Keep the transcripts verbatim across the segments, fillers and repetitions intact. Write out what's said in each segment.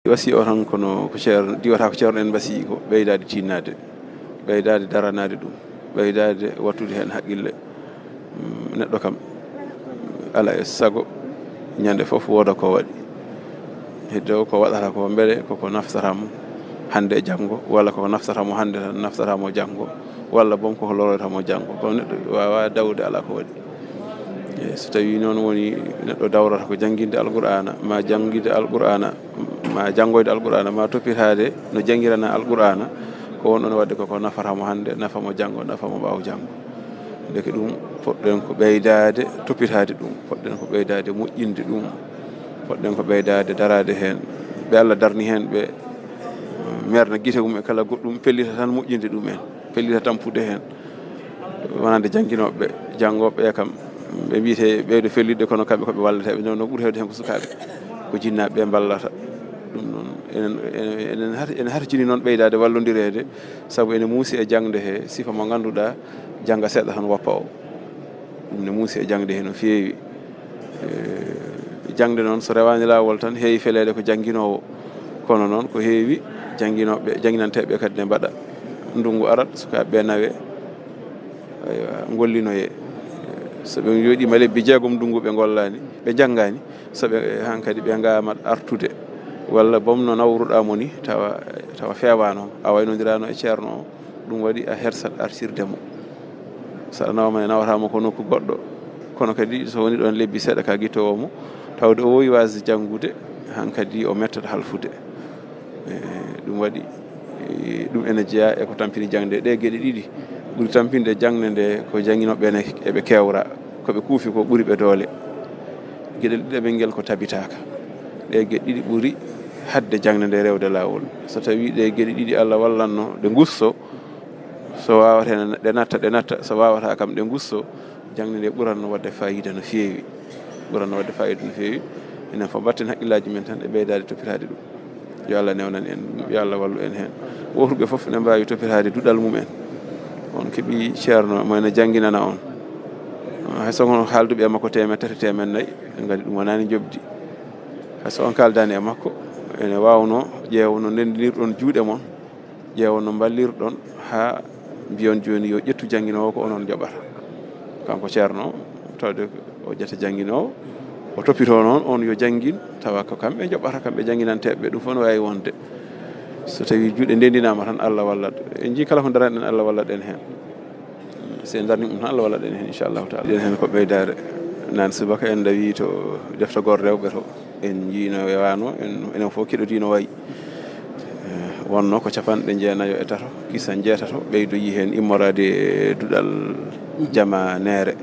Wasi o tan kono ko ceer-, diwata ko ceerno en mbasi ko ɓeydaade tiinnaade, ɓeydaade daranaade ɗum, ɓeydaade wattude heen haqqille. Mm, neɗɗo kam, ala e sago, ñande fof wooda ko waɗi. Heddo ko waɗata ko mbele koko naftata mo hannde e janngo, walla koko naftata mo hannde tan naftata mo janngo, walla boom koko loroyta mo janngo. Kono neɗɗo waawaa dawde ala ko waɗi. E so tawii noon woni neɗɗo dawrata ko jannginde Alqur'aana, ma jannginde Alqur'aana, ma janngoyde Alqur'aana, ma toppitaade no janngirana Alqur'aana, ko won ɗoon waɗde koko nafata mo hannde, nafa mo janngo, nafa mo ɓaawo janngo. Ndeke ɗum poɗɗen ko ɓeydaade toppitaade ɗum, poɗɗen ko ɓeydaade moƴƴinde ɗum, poɗɗen ko ɓeydaade daraade heen. Ɓe Allah darni heen ɓe, merna gite mum e kala goɗɗum, pellita tan moƴƴinde ɗum en, pellita tampude heen. Wonande jannginooɓe, janngooɓe ɓe kam, ɓe mbiyetee ɓeydo fellitde, kono kamɓe ko ɓe walleteeɓe. No, no ɓuri heewde heen ko sukaaɓe, ko jinnaaɓe ɓe mballata. Ɗum noon, enen, enen, enen har-, ene harjini noon ɓeydaade wallondireede, sabu ene muusi e jaŋde he sifa mo ngannduɗaa, jannga seeɗa tan woppa o. Ɗum ne muusi e jaŋde he no feewi. E, jaŋde noon, so rewaani laawol tan, heewi feleede ko jannginoowo. Kono noon, ko heewi jannginooɓe, jannginanteeɓe kadi ne mbaɗa. Ndunngu arat, sukaaɓe ɓe nawe, aywa, ngollinoye. So ɓe njooɗiima lebbi jeegom ndunngu ɓe ngollaani, ɓe njanngaani, so ɓe, hankadi ɓe ngaama artude, walla boom no nawruɗaa mo ni, tawa, tawa feewaano, a waynondiraano e ceerno o, ɗum waɗi a hersat artirde mo. So a nawaama ne, nawata mo ko nokku goɗɗo, kono kadi so woni ɗoon lebbi seeɗa ka gittoowo mo, tawde o wowi waasde janngude, hankadi o mettat halfude. E, ɗum waɗi, e, ɗum ene jeyaa e ko tampini jaŋde. Ɗee geɗe ɗiɗi ɓuri tampinde jaŋde nde ko jannginooɓe ɓe ne eɓe keewra, ko ɓe kuufi ko ɓuri ɓe doole. Geɗel ɗiɗaɓel ngel ko tabitaaka. Ɗee geɗe ɗiɗi ɓuri haɗde jaŋde nde rewde laawol. So tawii ɗee geɗe ɗiɗi Allah wallanno ɗe ngusto, so waawata ne, ɗe natta, ɗe natta, so waawataa kam ɗe ngusto, jaŋde nde ɓuratno waɗde faayiida no feewi. Ɓuratno waɗde faayiida no feewi. Enen fof mbatten haqqillaaji men tan e ɓeydaade toppitaade ɗum. Yo Allah newnan en, yo Allah wallu en heen. Wootuɓe fof ne mbaawi toppitaade duɗal mum en. On keɓii ceerno mo ene jannginana on. Hay so on haalduɓe e makko teemedde tati, teemedde nayi, en nganndi ɗum wonaani njoɓdi. Hay so on kaaldaani e makko, ene waawnoo ƴeewa no ndenndirɗon juuɗe mon, ƴeewa no mballirɗon haa mbiyon jooni yo ƴettu jannginoowo ko onon njoɓata. Kanko ceerno, tawde o ƴetta jannginoowo, o toppitoo noon on yo janngin, tawa ko kamɓe njoɓata, kamɓe jannginanteeɓe ɓe, ɗum fof no waawi wonde. So tawii juuɗe ndenndinaama tan, Allah wallat. En njii kala ko ndaranɗen, Allah wallat en heen. So en ndarnii ɗum tan, Allah wallat en heen, inchallahu taala. Ɗen heen ko ɓeydaare. Naan subaka en ndawii to defte gor rewɓe to. En njiino e waano, en, enen fof keɗotiino wayi. Eh, wonno ko capanɗe jeenayo e tato, kisa njeetato, ɓeydoyi heen immoraade e duɗal jamaneere.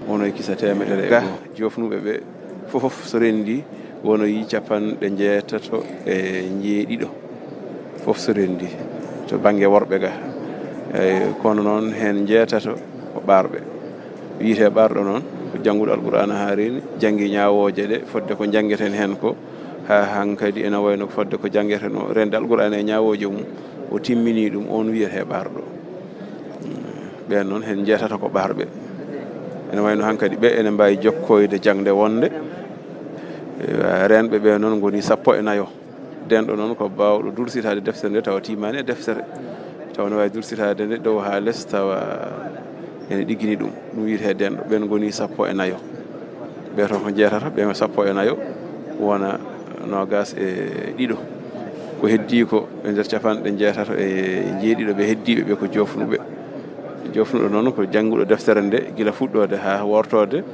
Wono e kisa teemedere. Ga joofnuɓe ɓe fof so renndi, wonoyi capanɗe njeetato e njeeɗiɗo. Fof so renndi to bannge worɓe ga. Eyi, kono noon heen njeetato ko ɓaarɓe. Wiyetee ɓaarɗo noon, ko jannguɗo Alqur'aana haa reeni, janngi ñaawooje ɗe, fodde ko njanngeten heen ko, haa hankadi ene wayno ko fodde ko janngeten o, rende Alqur'aana e ñaawooje mum, o timminii ɗum, oon wiyetee ɓaarɗo. Ɓeen noon, heen njeetato ko ɓaarɓe. Ene wayno hankadi ɓe ene mbaawi jokkoyde jaŋde wonde, eh, reenɓe ɓe noon ngoni sappo e nayo. Denɗo noon ko baawɗo dursitaade deftere nde tawa tiimaani e deftere. Tawa ne waawi dursitaade nde dow haa les tawa ene ɗiggini ɗum. Ɗum wiyetee denɗo. Ɓeen ngoni sappo e nayo. Ɓe toon ko njeetato, ɓe sappo e nayo, wona noogaas e ɗiɗo. Ko heddii ko e nder capanɗe njeetato e njeeɗiɗo ɓe heddiiɓe ɓe ko joofnuɓe. Joofnuɗo noon ko jannguɗo deftere nde gila fuɗɗoode haa wortoode.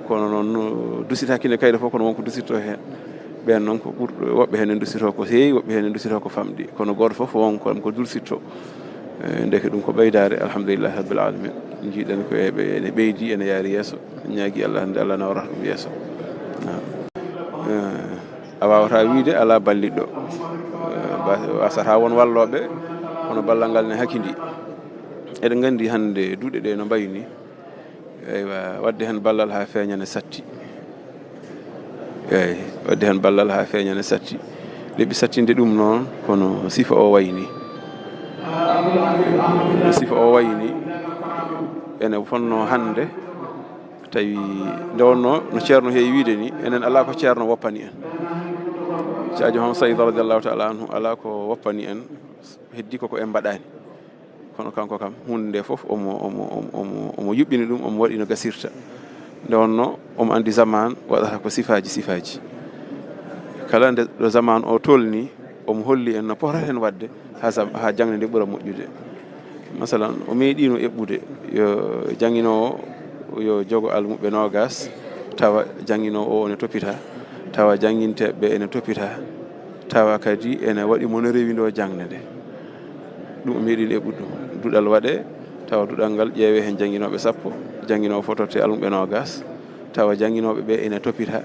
Kono noon dusitaaki nde kayre fof, kono won ko dusitto heen. Ɓeen noon ko ɓurɗo, woɓɓe heen ne dusitoo ko heewi, woɓɓe heen ne dusitoo ko famɗi. Kono gooto fof won ko, ko dulsitto. Eh, ndeke ɗum ko ɓeydaare, alhamdulillahi rabbil alamin. Njiiɗen ko e ɓe-, ene ɓeydi, ene yaari yeeso. Ñaagi Allah hannde Allah nawrata ɗum yeeso. Naam. Eh, a waawataa wiyde alaa balliɗɗo. Eh, ba-, wasataa won wallooɓe, kono ballal ngal ne hakindii. Eɗen nganndi hannde duɗe ɗe no mbayi ni. Eywa, waɗde heen ballal haa feeña ne satti. Eey, waɗde heen ballal haa feeña ne satti. Leɓɓi sattinde ɗum noon, kono sifa o wayi ni. No sifa o wayi ni, ene fonnoo hannde, tawi nde wonnoo no ceerno heewi wiyde ni, enen alaa ko ceerno woppani en. Caajo Ham Sayid radiyallahu taala anhu, alaa ko woppani en, heddi ko ko en mbaɗaani. Kono kanko kam, huunde nde fof omo, omo, omo, omo, omo yuɓɓini ɗum, omo waɗi no gasirta. Nde wonno omo anndi zaman waɗata ko sifaaji, sifaaji. Kala nde ɗo zaman o tolni, omo holli en no potata en waɗde haa zam-, haa jaŋde nde ɓura moƴƴude. Masalan, o meeɗiino eɓɓude yo jannginoowo yo jogo almuɓɓe noogas, tawa jannginoowo o ene toppita, tawa jannginteeɓe ɓe ene toppita, tawa kadi ene waɗi mo no rewindoo jaŋde nde. Ɗum o meeɗiino eɓɓude ɗum. Duɗal waɗee, tawa duɗal ngal ƴeewee heen jannginooɓe sappo, jannginoowo fof tottee almuɓɓe noogas, tawa jannginooɓe ɓe ene toppita,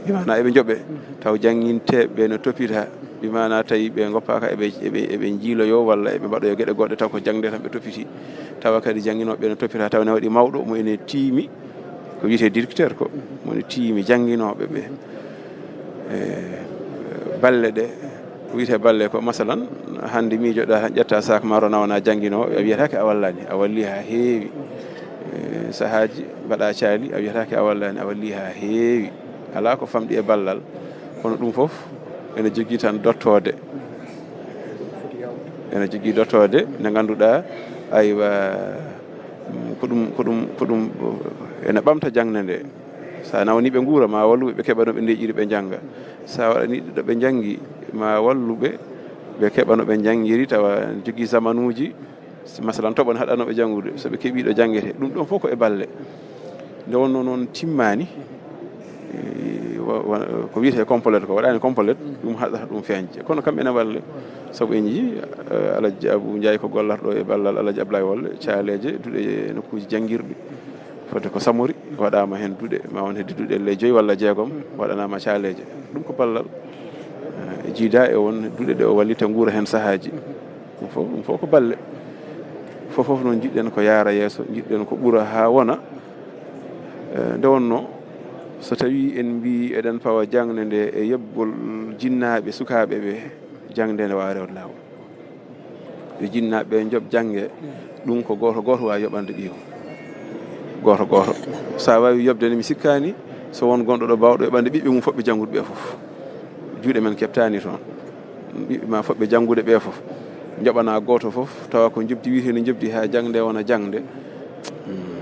bi maanaa eɓe njoɓee, tawa jannginteeɓe ɓe ene toppita, bi maanaa tawi ɓe ngoppaaka eɓe, eɓe, eɓe njiiloyoo walla eɓe mbaɗoyoo geɗe goɗɗe, taw ko jaŋde tan ɓe toppiti, tawa kadi jannginooɓe ɓe ene toppita, taw ene waɗi mawɗo mo ene tiimi, ko wiyetee directeur ko, mo ene tiimi jannginooɓe ɓe. E, balle ɗe, ko wiyetee balle ko, masalan, hannde miijoɗaa tan ƴetta sac ma, nawana jannginoowo, a wiyataake a wallaani, a walli haa heewi. E, sahaaji mbaɗa caali, a wiyataake a wallaani, a walli haa heewi. Alaa ko famɗi e ballal, kono ɗum fof ene jogii tan dottoode. Ene jogii dottoode nde ngannduɗaa, aywa, ko ɗum, ko ɗum, ko ɗum ene ɓamta jaŋde nde. So a nawanii ɓe nguura, ma wallu ɓe, ɓe keɓa no ɓe ndeƴƴiri, ɓe njannga. So a waɗanii ɓe ɗo ɓe njanngi, ma wallu ɓe, ɓe keɓa no ɓe njanngiri, tawa jogii zamanuuji, si, masalan, toɓo ne haɗanoo ɓe janngude, so ɓe keɓii ɗo janngete. Ɗum ɗoon fof ko e balle. Nde wonnoo noon timmaani, e, wa-, wa-, ko wiyetee complet ko, waɗaani complet, ɗum haɗata ɗum feeñde. Kono kam ene walla, sabu en njiyii, eh, Alhaji Abou Ndiaye ko gollata ɗo e ballal Alhaji Ablaye Wolle, caaleeje, duɗe e nokkuuji janngirɗi. Fodde ko Samori waɗaama heen duɗe, ma won hedde duɗe le joyi walla jeegom waɗanaama caaleeje. Ɗum ko ballal, eh, jiidaa e won duɗe ɗe o wallitta nguura heen sahaaji. Ɗum fof, ɗum fof ko balle. Fof, fof noon njiɗɗen ko yaara yeeso, njiɗɗen ko ɓura haa wona. Eh, nde wonnoo, so tawii en mbii eɗen pawa jaŋde nde e yoɓgol jinnaaɓe sukaaɓe ɓe, jaŋde nde waawa rewde laawol. Yo jinnaaɓe ɓe njoɓ jaŋde, ɗum ko gooto gooto waawi yoɓande ɓiyum. Gooto gooto. So a waawii yoɓde ne, mi sikkaani, so won gonɗo ɗo baawɗo yoɓande ɓiɓɓe mum fof ɓe janngude ɓe fof. Juuɗe men keɓtaani toon. Ɓiɓɓe ma fof ɓe janngude ɓe fof. Njoɓanaa gooto fof, tawa ko njoɓdi wiyetee no njoɓdi haa jaŋde wona jaŋde. Hmm.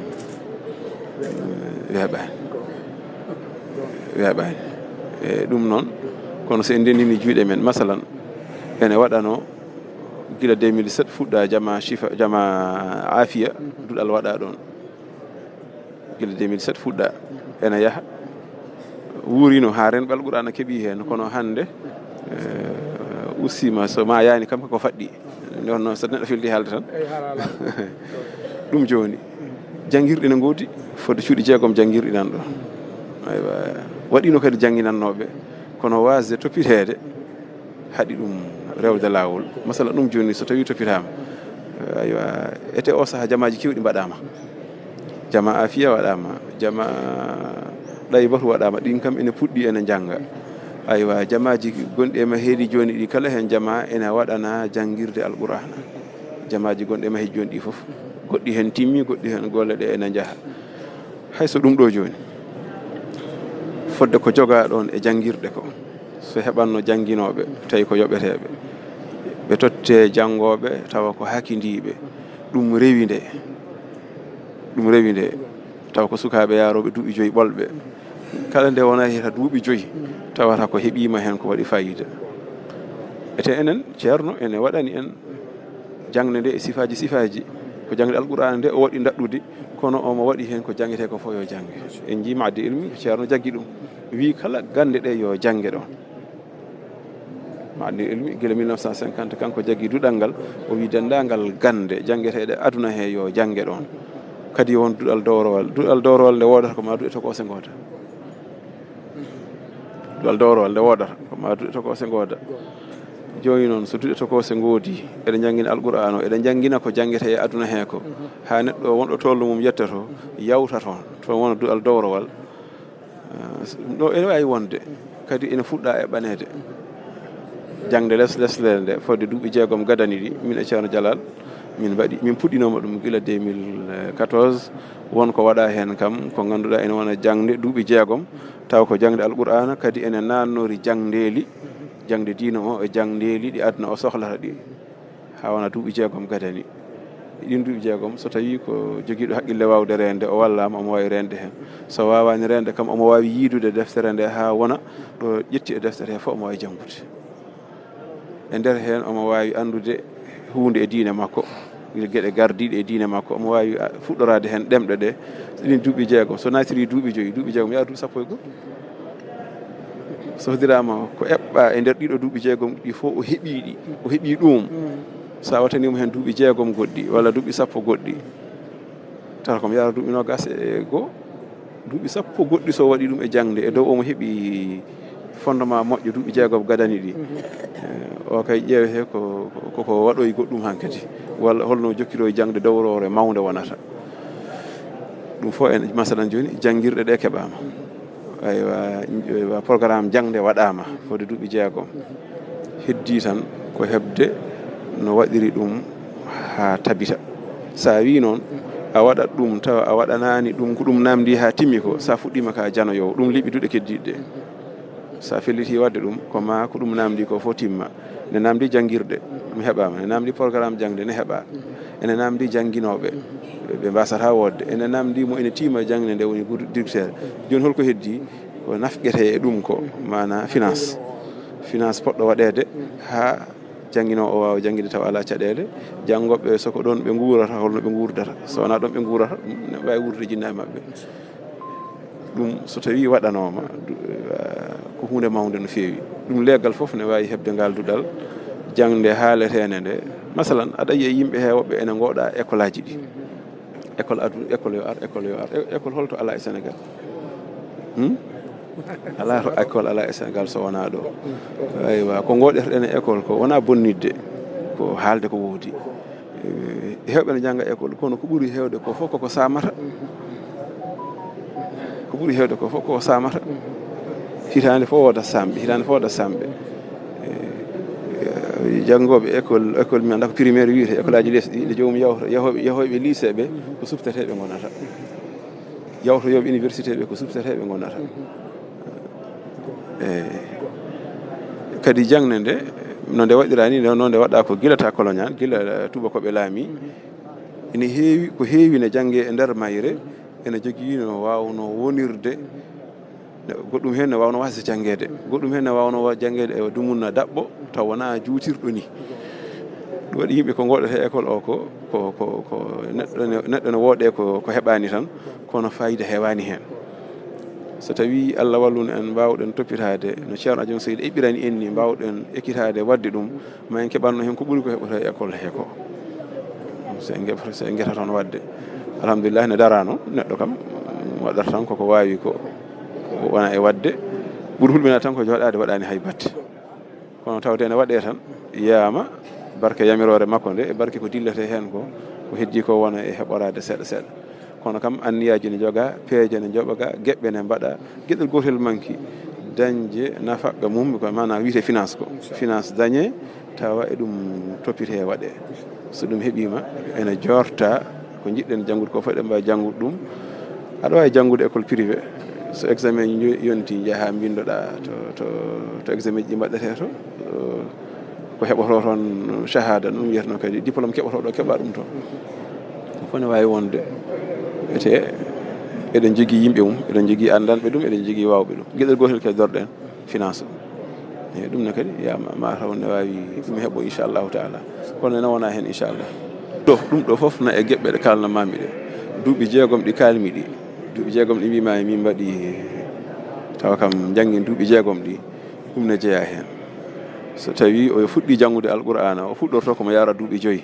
Eh, weeɓaani. Weeɓaani. E ɗum noon, kono so en ndenndini juuɗe men, masalan, ene waɗanoo gila deux mille sept fuɗɗaa jama Chifa, jama Afia, duɗal waɗaa ɗoon. Gila deux mille sept fuɗɗaa, ene yaha, wuuriino haa renɓe Alqur'aana keɓii heen, kono hannde, eh, ustiima, so ma yaani kam ko faɗɗi. Nde wonnoo so neɗɗo felti haalde tan. Eyi, haala alaa. Ɗum jooni, janngirɗe ne ngoodi, fodde cuuɗi jeegom janngirɗi nan ɗo. Aywa, waɗiino kadi jannginannooɓe, kono waasde toppiteede, haɗi ɗum rewde laawol. Masala ɗum jooni, so tawii toppitaama, aywa, ete o sahaa jamaaji keewɗi mbaɗaama. Jama Afiya waɗaama, jama Ɗaybatu waɗaama, ɗin kam ene puɗɗi ene njannga. Aywa, jamaaji gonɗi e Maheeli jooni ɗi kala, heen jama ene waɗana janngirde Alqur'aana. Jamaaji gonɗi e Maheeli jooni ɗi fof, goɗɗi heen timmi, goɗɗi heen golle ɗe ene njaha. Hay so ɗum ɗo jooni, fodde ko jogaa ɗoon e janngirɗe ko, so heɓanno jannginooɓe, tawi ko yoɓeteeɓe, ɓe totte janngooɓe, tawa ko hakindiiɓe, ɗum rewi nde, ɗum rewi nde, tawa ko sukaaɓe yaarooɓe duuɓi joyi ɓolɓe. Kala nde wonata duuɓi joyi, tawata ko heɓiima heen ko waɗi faayiida. Ete enen, Ceerno ene waɗani en jaŋde nde e sifaaji sifaaji. Ko jaŋde Alqur'aana nde o waɗi ndaɗɗudi, kono omo waɗi heen ko janngetee ko fof yo jannge. En njii Mahdi Ilmi, ko Ceerno jaggi ɗum. Wii kala gannde ɗe yo jannge ɗoon. Mahdi Ilmi, gila mille neuf cent cinquante, kanko jaggi duɗal ngal, o wii denndaangal gannde janngeteeɗe aduna he yo jannge ɗoon. Kadi won duɗal dowrowal. Duɗal dowrowal nde woodata ko ma duɗe tokoose ngoota. Duɗal dowrowal nde woodata ko ma duɗe tokoose ngooda. Jooni noon, so duɗe tokoose ngoodi, eɗe njanngina Alqur'aana o, eɗe njanngina ko janngete e aduna he ko. Haa neɗɗo wonɗo tolno mum yetta to, yawta toon, toon wona duɗal dowrowal. Eh, no ene waawi wonde, kadi ene fuɗɗa eɓɓaneede. Jaŋde les, lesle nde, fodde duuɓi jeegom gadani ɗi, min e Ceerno Jalal, min mbaɗi, min puɗɗinooma ɗum gila deux mille quatorze, won ko waɗa heen kam, ko ngannduɗaa ene wona jaŋde duuɓi jeegom, taw ko jaŋde Alqur'aana, kadi ene naatnori jaŋdeeli, jaŋde diina o e jaŋdeeli ɗi aduna o sohlata ɗi, haa wona duuɓi jeegom gadani. Ɗiin duuɓi jeegom, so tawii ko jogiiɗo haqqille waawde reende, o wallaama, omo waawi reende heen. So waawaani reende kam, omo waawi yiydude deftere nde haa wona ɗo ƴetti e deftere he fof, omo waawi janngude. E nder heen, omo waawi anndude huunde e diine makko, geɗe gardiiɗe e diine makko, omo waawi, a, fuɗɗoraade heen ɗemɗe ɗe. So ɗiin duuɓi jeegom, so naatirii duuɓi joyi, duuɓi jeegom, yaha duuɓi sappo e go'o. So hoddiraama ko eɓɓaa e nder ɗiɗo duuɓi jeegom ɗi fof, o heɓii ɗi, o heɓii ɗum. So a wattaniima heen duuɓi jeegom goɗɗi, walla duuɓi sappo goɗɗi, tawata ko mi yaara duuɓi noogaas e go'o, duuɓi sappo goɗɗi, so waɗi ɗum e jaŋde, e dow omo heɓi fondement moƴƴo duuɓi jeegom gadani ɗi. Eh, o kay ƴeewete ko, ko, ko waɗoyi goɗɗum hankadi, walla holno jokkiroo jaŋde dowroore mawnde wonata. Ɗum fof en, masalan, jooni, janngirɗe ɗe keɓaama. Aywa, aywa, programme jaŋde waɗaama, fodde duuɓi jeegom. Heddii tan ko heɓde no waɗiri ɗum haa tabita. So a wii noon, a waɗat ɗum, tawa a waɗanaani ɗum, ko ɗum naamndii haa timmi ko, so a fuɗɗiima ka janoyoowo, ɗum leɓi duɗe keddiiɗe ɗe. So a fellitii waɗde ɗum, ko maa ko ɗum naamndii ko fof timma. Ne naamndii janngirɗe, ɗum heɓaama. Ne naamndii programme jaŋde, ne heɓaa. Ene naamndii jannginooɓe, ɓe mbaasataa woodde. Ene naamndii mo ene tiima jaŋde nde, woni gud-, directeur. Jooni, holko heddii? Ko nafqetee e ɗum ko, maanaa finance. Finance poɗɗo waɗeede haa jannginoowo o waawa jannginde tawa alaa caɗeele. Janngooɓe, so ko ɗoon ɓe nguurata, holno ɓe nguurdata? So wonaa ɗoon ɓe nguurata, ne waawi wuurdude jinnaaɓe maɓɓe. Ɗum so tawii waɗanooma, du-, eh, ko huunde mawnde no feewi. Ɗum leegal fof ne waawi heɓde ngal duɗal jaŋde haaleteende nde. Masalan, aɗa yiya yimɓe heewɓe ene ngooɗa école aji ɗi. École adu, école yo ar, école yo ar. E-, école holto alaa e Sénégal? Hmm? Alaa to école alaa e Sénégal so wonaa ɗo. Aywa, ko ngooɗeten e école ko wonaa bonnitde, ko haalde ko woodi. Eh, heewɓe ne njannga école, kono ko ɓuri heewde ko fof koko saamata. Ko ɓuri heewde ko fof koko saamata. Hitaande fof wooda saamɓe, hitaande fof wooda saamɓe. Eh, eh, janngooɓe école, école mi anndaa ko primaire wiyetee, école aji lesɗi, nde joomum yahoo-, yahooɓe, yahooɓe lycée ɓe, ko supteteeɓe ngonata. Yawtoyooɓe université ɓe, ko supteteeɓe ngonata. Eh, kadi jaŋde nde, no nde waɗiraa ni, no, no nde waɗaa ko gila ta colonial, gila tuubakooɓe laamii. Ene heewi, ko heewi ne janngee e nder mayre, ene jogii no waawnoo wonirde, goɗɗum heen ne waawnoo waasde janngeede, goɗɗum heen ne waawnoo wa-, janngeede e dumunna daɓɓo, taw wonaa juutirɗo ni. Ɗum waɗi yimɓe ko ngooɗata école o ko, ko, ko, ko neɗɗo ne, neɗɗo ne wooɗee ko, ko heɓaani tan, kono fayida heewaani heen. So tawii Allah walluno en, mbaawɗen toppitaade no Ceerno Aljuma Seydi eɓɓirani en ni, mbaawɗen ekkitaade waɗde ɗum, ma en keɓanno heen ko ɓuri ko heɓata e école he ko. So en ngeɓata, so en ngeta toon waɗde. Alhamdulillah, ne daraano, neɗɗo kam waɗata tan koko waawi ko, wona e waɗde. Ɓuri hulɓinaade tan ko jooɗaade waɗaani hay batte. Kono tawde ene waɗee tan, yiyaama, barke yamiroore makko nde, e barke ko dilletee heen ko, ko heddii ko wona e heɓoraade seeɗa seeɗa. Kono kam, anniyaaji ne njogaa, peeje ne njoɓagaa, geɓɓe ne mbaɗaa, geɗel gootel manki, dañde nafaqqa mum, ko maanaa wiyetee finance ko. Finance dañee, tawa e ɗum toppitee waɗee. So ɗum heɓiima, ene joorta ko njiɗɗen janngude ko, fof eɗen mbaawi janngude ɗum. Aɗa waawi janngude école privé, so examen jo-, yonti, njahaa mbinndoɗaa to, to, to examen ji mbaɗetee to, ko heɓotoo toon shahada, ɗum wiyeteno kadi diplôme keɓotooɗo, keɓa ɗum toon. Ko ne waawi wonde, ete eɗen njogii yimɓe mum, eɗen njogii anndanɓe ɗum, eɗen njogii waawɓe ɗum. Geɗel gootel kadi doroɗen. Finance o. Eyi, ɗum ne kadi, ya ma, ma taw ne waawi ɗum heɓo, inchallahu taala. Kono ene wona heen, inchallah. Ɗo, ɗum ɗo fof na e geɓɓe ɗe kaalnamaami ɗe. Duuɓi jeegom ɗi kaalmi ɗi. Duuɓi jeegom ɗi mbiimaami min mbaɗi, tawa kam njanngin duuɓi jeegom ɗi. Ɗum ne jeyaa heen. So tawii o fuɗɗii janngude Alqur'aana, o fuɗɗorto ko mo yaara duuɓi joyi.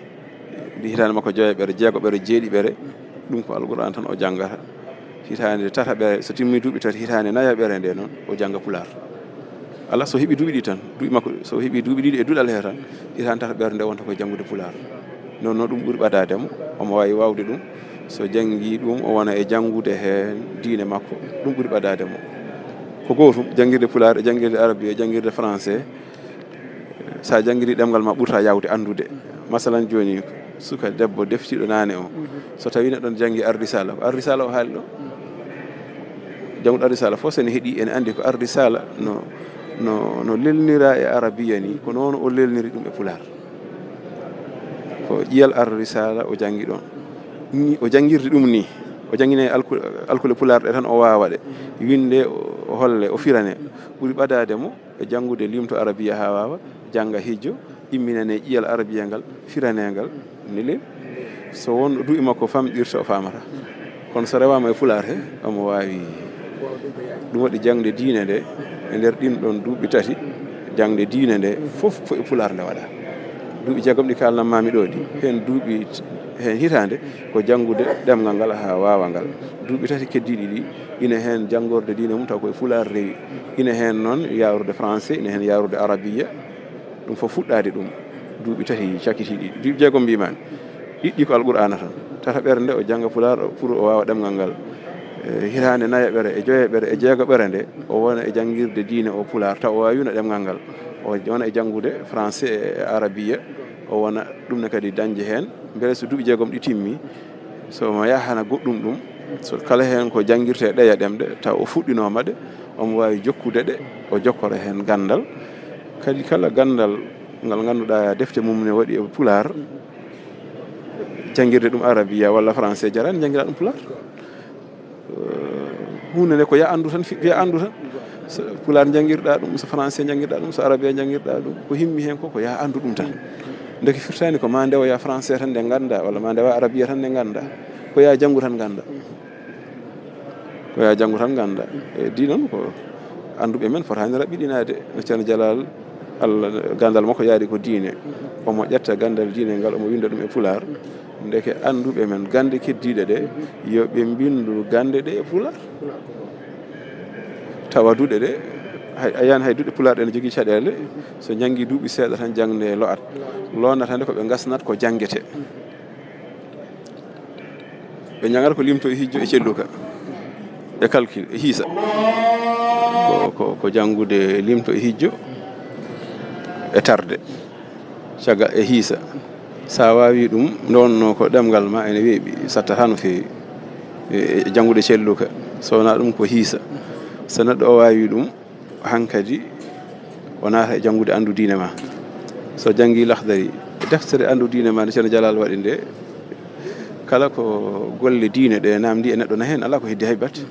Ndi hitaande makko joyaɓere, jeegoɓere, jeeɗiɓere, ɗum ko Alqur'aan tan o janngata. Hitaande tataɓere, so timmi duuɓi tati, hitaande nayaɓere nde noon, o jannga Pulaar. Alaa so heɓi duuɓi ɗi tan, duuɓi makko, so heɓi duuɓi ɗiɗi e duɗal he tan, hitaande tataɓere nde wonta ko janngude Pulaar. Noon noon ɗum ɓuri ɓadaade mo, omo waawi waawde ɗum. So janngii ɗum, o wona e janngude he diine makko, ɗum ɓuri ɓadaade mo. Ko gootum, janngirde Pulaar e janngirde Arabi e janngirde Français, so a janngirii ɗemngal ma, ɓurta yaawde anndude. Masalan, jooni, suka debbo deftiiɗo naane o, so tawii neɗɗo ne janngi Ar-Risaala, ko Ar-Risaala o haali ɗo? Jannguɗo Ar-Risaala fof, so ene heɗii, ene anndi ko Ar-Risaala no No, no lelnira e arabiya ni, ko noon o lelniri ɗum e pulaar. Ko ƴiyal Ar-Risala o janngi ɗoon. Ni o janngirde ɗum ni, o janngine alku-, alkule pulaar ɗe tan o waawa ɗe. Winnde o holle, o firane. Ɓuri ɓadaade mo e janngude limto arabiya haa waawa, jannga hijjo, imminane ƴiyal arabiya ngal, firane ngal, ni le, so won ɗo duuɓi makko famɗirta o faamata. Kono so rewaama e pulaar he, omo waawi. Ɗum waɗi jaŋde diine nde, e nder ɗin ɗon duuɓi tati, jaŋde diine nde fof ko e pulaar nde waɗaa. Duuɓi jeegom ɗi kaalnammaami ɗo ɗi, heen duuɓi, heen hitaande ko janngude ɗemngal ngal haa waawa ngal. Duuɓi tati keddiiɗi ɗi, ina heen janngorde diine mum taw ko e pulaar rewi. Ina heen noon yaarude français, ina heen yaarude arabiya. Ɗum fof fuɗɗaade ɗum duuɓi tati cakitiiɗi. Duuɓi jeegom mbiimaami. Ɗiɗɗi ko Alqur'aana tan. Tataɓere nde o jannga pulaar o, pour o waawa ɗemngal ngal. E hitaande nayaɓere e joyaɓere e jeegoɓere nde, o wona e janngirde diine o pulaar, taw o waawiino ɗemngal ngal. O wona e janngude français e arabiya, o wona ɗum ne kadi dañde heen. Mbele so duuɓi jeegom ɗi timmi, so omo yahana goɗɗum ɗum, so kala heen ko janngirtee ɗeya ɗemɗe, taw o fuɗɗinooma ɗe, omo waawi jokkude ɗe, o jokkora heen ganndal. Kadi kala ganndal ngal ngannduɗaa defte mum ne waɗi e pulaar, janngirde ɗum arabiya walla français jaraani, njanngiraa ɗum pulaar. Eh, huunde nde ko yaa anndu tan, fi-, yaa anndu tan. So pulaar njanngirɗaa ɗum, so français njanngirɗaa ɗum, so arabiya njanngirɗaa ɗum, ko himmi heen ko, ko yaa anndu ɗum tan. Ndeke firtaani ko maa ndewoyaa français tan nde nganndaa, walla maa ndewaa arabiya tan nde nganndaa. Ko yaa janngu tan nganndaa. Ko yaa janngu tan nganndaa. E ɗi noon ko annduɓe men fotaani raɓɓiɗinaade. No Ceerno Jalal, Allah, ganndal makko yaari ko diine. Omo ƴetta ganndal diine ngal, omo winnda ɗum e pulaar. Ndeke annduɓe men gannde keddiiɗe ɗe, yo ɓe mbinndu gannde ɗe e pulaar. Tawa duɗe ɗe, hay, a yiyan hay duɗe pulaar ɗe ne jogii caɗeele, so njanngi duuɓi seeɗa tan jaŋde lo'at. Loonata nde ko ɓe ngasnat ko janngete. Ɓe njangata ko limto e hijjo e celluka, e calcul, e hiisa. Ko, ko, ko janngude limto e hijjo e tarde, cagga e hiisa. So a waawii ɗum, nde wonnoo ko ɗemngal ma ene weeɓi, sattata no feewi. E, e janngude celluka, so wonaa ɗum ko hiisa. So neɗɗo o waawii ɗum, hankadi o naata e janngude anndu diine ma. So janngi Lahdari, deftere anndu diine ma nde Ceerno Jalal waɗi nde, kala ko golle diine ɗe naamndi e neɗɗo na heen, alaa ko heddi hay batte.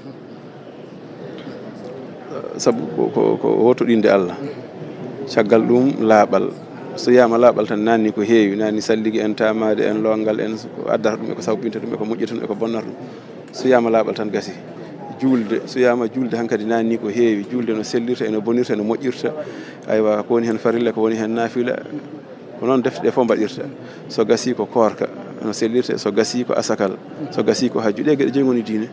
Sabu ko, ko, ko wotoɗinde Allah. Caggal ɗum, laaɓal. So wiyaama laaɓal tan, naanni ko heewi, naanni salligi en, taamaade en, loongal en, ko addata ɗum, e ko sawbinta ɗum, e ko moƴƴata ɗum, e ko bonnata ɗum. So wiyaama laaɓal tan gasi. Juulde, so wiyaama juulde hankadi naanni ko heewi. Juulde no sellirta, eno bonirta, eno moƴƴirta. Aywa, ko woni heen farilla, ko woni heen naafila. Ko noon defte ɗe fof mbaɗirta. So gasi ko koorka, no sellirta, so gasi ko asakal, so gasi ko hajju. Ɗe geɗe joyi ngoni diine.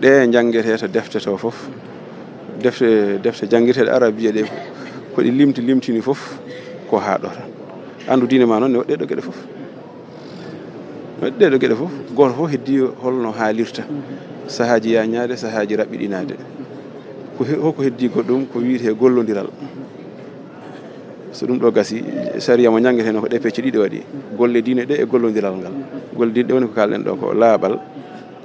Ɗe njanngetee to defte to fof. Defte, defte janngeteeɗe arabiya ɗe, ko ɗi limti, limtini fof, ko haaɗo tan. Anndu diine ma noon ne waɗi ɗe ɗo geɗe fof. Waɗi ɗe ɗo geɗe fof, gooto fof heddii holno haalirta. Sahaaji yaññaade, sahaaji raɓɓiɗinaade. Ko he-, hoko heddii goɗɗum, ko wiyetee gollondiral. So ɗum ɗo gasi, sariya mo njanngetee no ko ɗe pecce ɗiɗi waɗi. Golle diine ɗe e gollondiral ngal. Golle diine ɗe woni ko kaalɗen ɗo ko laaɓal,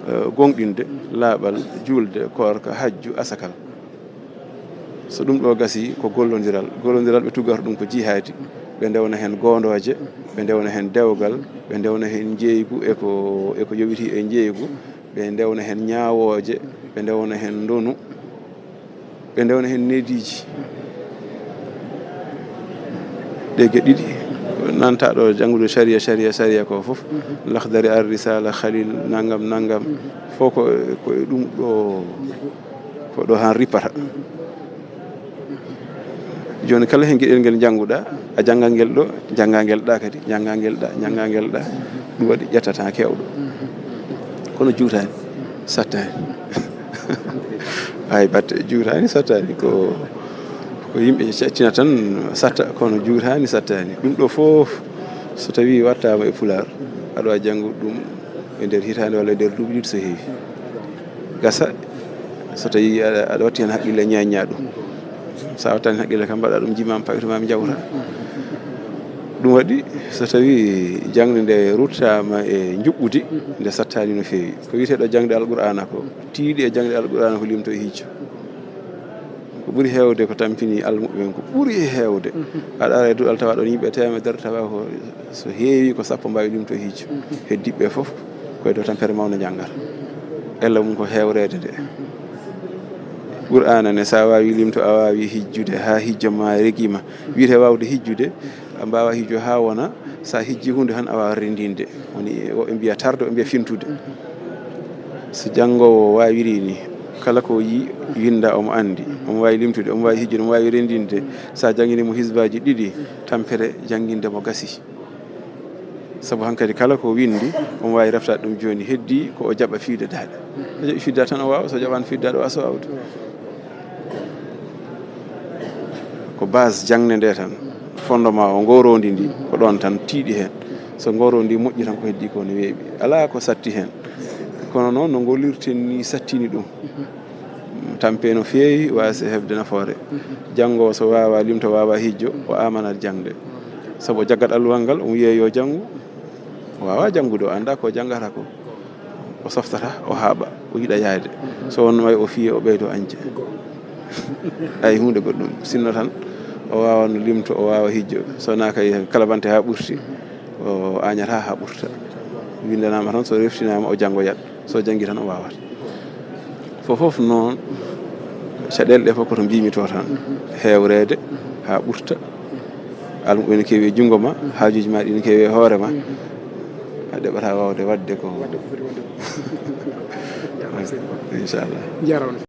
eh, goongɗinde, laaɓal, juulde, koorka, hajju, asakal. So ɗum ɗo gasi ko gollondiral. Gollondiral ɓe tuggata ɗum ko jihaadi. Ɓe ndewna heen goondooje, ɓe ndewna heen dewgal, ɓe ndewna heen njeeygu e ko, e ko yowitii e njeeygu, ɓe ndewna heen ñaawooje, ɓe ndewna heen ndonu, ɓe ndewna heen neediiji. Ɗe geɗe ɗiɗi, nanta ɗo janngude sariya, sariya, sariya ko fof, Lahdari, Ar-Risala, Khalil, nangam, nangam, fof ko, ko e ɗum ɗo, ko ɗo han rippata. Jooni kala heen geɗel ngel njannguɗaa, a jannga ngel ɗo, jannga ngel ɗa kadi, jannga ngel ɗa, jannga ngel ɗa. Ɗum waɗi ƴettata keewɗo. Kono juutaani, sattaani. Hay batte, juutaani, sattaani. Ko, ko yimɓe cattina tan satta, kono juutaani, sattaani. Ɗum ɗo fof, so tawii waɗtaama e pulaar, aɗa waawi janngude ɗum e nder hitaande walla e nder duuɓi ɗiɗi so heewi. Gasa, so tawii aɗa, aɗa watti heen haqqille, ñaaññaa ɗum. So a wattaani haqqille kam, mbaɗa ɗum jimaam, pawitu maam jawta. Ɗum waɗi, so tawii jaŋde nde ruttaama e njuɓɓudi, nde sattaani no feewi. Ko wiyetee ɗo jaŋde Alqur'aana ko, tiiɗi e jaŋde Alqur'aana ko limto e hijjo. Ko Ɓuri heewde ko tampini almuɓɓe ɓen, ko ɓuri heewde. Aɗa ara e duɗal tawa ɗon yimɓe teemedere, tawa ko so heewi ko sappo mbaawi limto hijju. Heddiɓe fof koye dow tampere mawna njanngata. Ella mum ko heewreede nde. Qur'aana ne, so a waawi limto, a waawi hijjude haa hijjo ma regima. Wiyete waawde hijjude, a mbaawa hijjo haa wona, so a hijji huunde tan a waawa renndinde. Woni woɓɓe mbiya tarde, woɓɓe mbiya fintude. So janngoowo waawiri ni, kala ko yi winda omo anndi, omo waawi limtude, omo waawi hijjude, omo waawi renndinde. So a janngini mo hisbaaji ɗiɗi, tampere jannginde mo gasi. Sabu hankadi kala ko windi, omo waawi reftaade ɗum jooni, heddi ko o jaɓa fiide daaɗe. So jaɓi fiide daaɗe tan o waawa, so jaɓaano fiide daaɗe o waawa so waawde. Ko base jaŋde nde tan, fondement o, ngoroondi ndi, ko ɗon tan tiiɗi heen. So ngoroondi moƴƴi tan, ko heddi ko ne weeɓi. Alaa ko satti heen. Kono noon, no ngollirten ni sattini ɗum. Tampe no feewi, waasi heɓde nafoore. Janngo so waawa limto, waawa hijjo, o amanat jaŋde. Sabu o jaggat alluwal ngal, omo wiya yo janngu. O waawa janngude, o annda ko janngata ko. O softata, o haaɓa, o yiɗa yaade. So wonno wayi o fiye, o ɓeydo añde. Ay huunde goɗɗum. Sinno tan, o waawa no limto, o waawa hijjo. So na kay kala bante haa ɓurti, o añata haa ɓurta. Winndanaama tan, so reftinaama, o janngoyat. So janngi tan, o waawat. Fof fof noon, caɗeele ɗe fof ko to mbiimi to tan. Heewreede haa ɓurta. Almuɓɓe ne keewi e junngo ma, haajuuji ma ɗi ne keewi e hoore ma. A ɗeɓata waawde waɗde ko. Inchallah. Jarama.